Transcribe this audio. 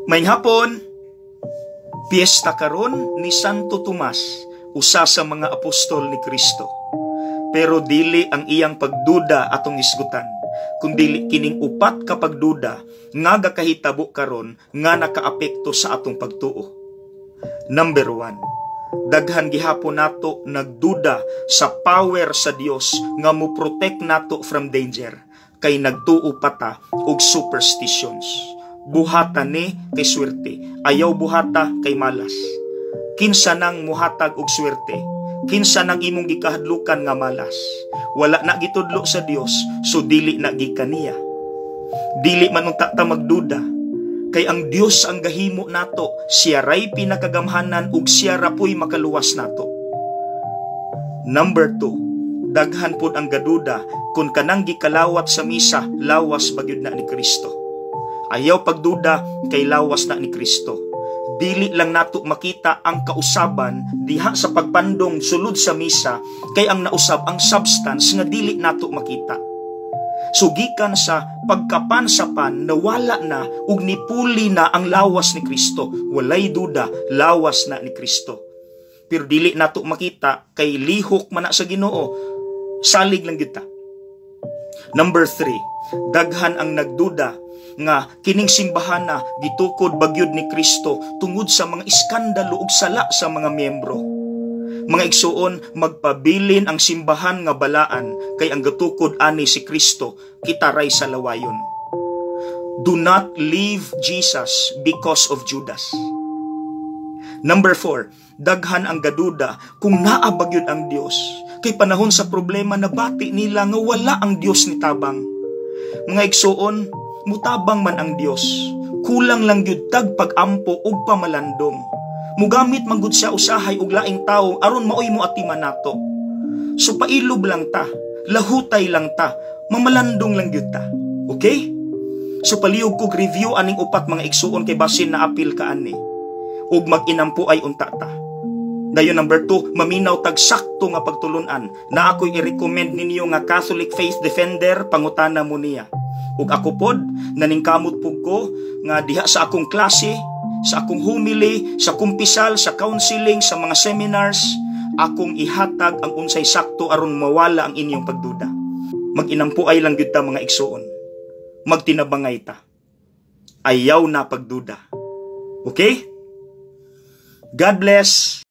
Maayong hapon, piyesta karon ni Santo Tomas, usa sa mga apostol ni Kristo. Pero dili ang iyang pagduda atong isgutan, kundili kining upat ka pagduda nga gakahitabo karon nga nakaapekto sa atong pagtuo. Number 1, daghan gihapon nato nagduda sa power sa Dios nga mo protect nato from danger kay nagtuo pa ta og superstitions. Buhata ni kay swerte, ayaw buhata kay malas. Kinsa nang muhatag og swerte? Kinsa nang imong gikahadlukan nga malas? Wala na gitudlo sa Dios, so dili na gikan niya. Dili man unta ta magduda kay ang Dios ang gahimo nato, siya ray pinakagamhanan ug siya ra puy makaluwas nato. Number 2, daghan pud ang gaduda kung kanang gikalawat sa misa, lawas ba gyud na ni Kristo. Ayaw pagduda kay lawas na ni Kristo. Dili lang nato makita ang kausaban diha sa pagpandong sulod sa misa kay ang nausab ang substance nga dili nato makita. So gikan sa pagkapan sa pan, nawala na ug nipuli na ang lawas ni Kristo. Walay duda, lawas na ni Kristo. Pero dili nato makita kay lihok man na sa Ginoo. Salig lang gyud ta. Number 3, daghan ang nagduda nga kining simbahan na gitukod ba gyud ni Kristo tungod sa mga iskandalo ug sala sa mga miyembro. Mga igsuon, magpabilin ang simbahan nga balaan kay ang gatukod ani si Kristo, kita ray sa lawayon. Do not leave Jesus because of Judas. Number 4, daghan ang gaduda kung naa ba gyud ang Dios. Kay panahon sa problema, nabati nila nga wala ang Dios ni tabang. Mga igsuon, mutabang man ang Dios. Kulang lang gyud tag pag-ampo ug pamalandong. Mugamit man gud siya usahay og laing tawo aron maoy mo atiman nato. So pailob lang ta, lahutay lang ta, mamalandong lang gyud ta. Okay? So palihog kog review aning upat, mga igsuon, kay basin na apil ka ani. Ug mag-inampuay unta ta. Dayon number 2, maminaw tag sakto nga pagtulunan na ako'y i-recommend ninyo nga Catholic Faith Defender, pangutana mo niya. Ug ako pod, naningkamot pud ko nga diha sa akong klase, sa akong homily, sa kumpisal, sa counseling, sa mga seminars, akong ihatag ang unsay sakto aron mawala ang inyong pagduda. Mag-inampuay lang gyud ta, mga igsuon. Magtinabangay ta. Ayaw na pagduda. Okay? God bless.